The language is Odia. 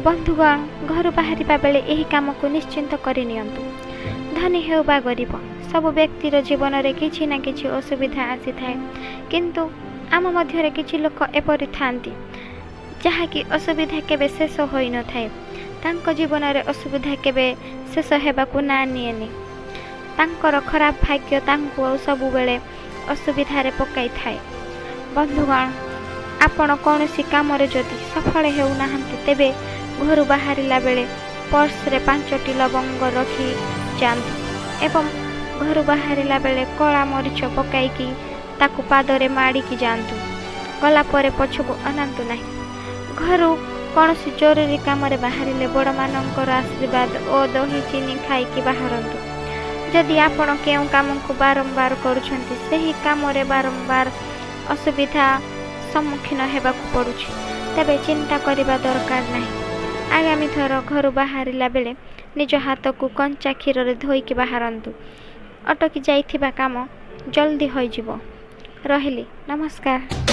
ବନ୍ଧୁଗଣ, ଘରୁ ବାହାରିବା ବେଳେ ଏହି କାମକୁ ନିଶ୍ଚିନ୍ତ କରିନିଅନ୍ତୁ। ଧନୀ ହେଉ ବା ଗରିବ, ସବୁ ବ୍ୟକ୍ତିର ଜୀବନରେ କିଛି ନା କିଛି ଅସୁବିଧା ଆସିଥାଏ। କିନ୍ତୁ ଆମ ମଧ୍ୟରେ କିଛି ଲୋକ ଏପରି ଥାଆନ୍ତି, ଯାହାକି ଅସୁବିଧା କେବେ ଶେଷ ହୋଇନଥାଏ। ତାଙ୍କ ଜୀବନରେ ଅସୁବିଧା କେବେ ଶେଷ ହେବାକୁ ନାଁ ନିଏନି। ତାଙ୍କର ଖରାପ ଭାଗ୍ୟ ତାଙ୍କୁ ଆଉ ସବୁବେଳେ ଅସୁବିଧାରେ ପକାଇଥାଏ। ବନ୍ଧୁଗଣ, ଆପଣ କୌଣସି କାମରେ ଯଦି ସଫଳ ହେଉନାହାନ୍ତି, ତେବେ ଘରୁ ବାହାରିଲା ବେଳେ ପର୍ସରେ 5ଟି ଲବଙ୍ଗ ରଖି ଯାଆନ୍ତୁ ଏବଂ ଘରୁ ବାହାରିଲା ବେଳେ କଳା ମରିଚ ପକାଇକି ତାକୁ ପାଦରେ ମାଡ଼ିକି ଯାଆନ୍ତୁ। ଗଲା ପରେ ପଛକୁ ଅନାନ୍ତୁ ନାହିଁ। ଘରୁ କୌଣସି ଜରୁରୀ କାମରେ ବାହାରିଲେ ବଡ଼ମାନଙ୍କର ଆଶୀର୍ବାଦ ଓ ଦହି ଚିନି ଖାଇକି ବାହାରନ୍ତୁ। ଯଦି ଆପଣ କେଉଁ କାମକୁ ବାରମ୍ବାର କରୁଛନ୍ତି, ସେହି କାମରେ ବାରମ୍ବାର ଅସୁବିଧା ସମ୍ମୁଖୀନ ହେବାକୁ ପଡ଼ୁଛି, ତେବେ ଚିନ୍ତା କରିବା ଦରକାର ନାହିଁ। ଆଗାମୀ ଥର ଘରୁ ବାହାରିଲା ବେଳେ ନିଜ ହାତକୁ କଞ୍ଚା କ୍ଷୀରରେ ଧୋଇକି ବାହାରନ୍ତୁ। ଅଟକି ଯାଇଥିବା କାମ ଜଲ୍ଦି ହୋଇଯିବ। ରହିଲି, ନମସ୍କାର।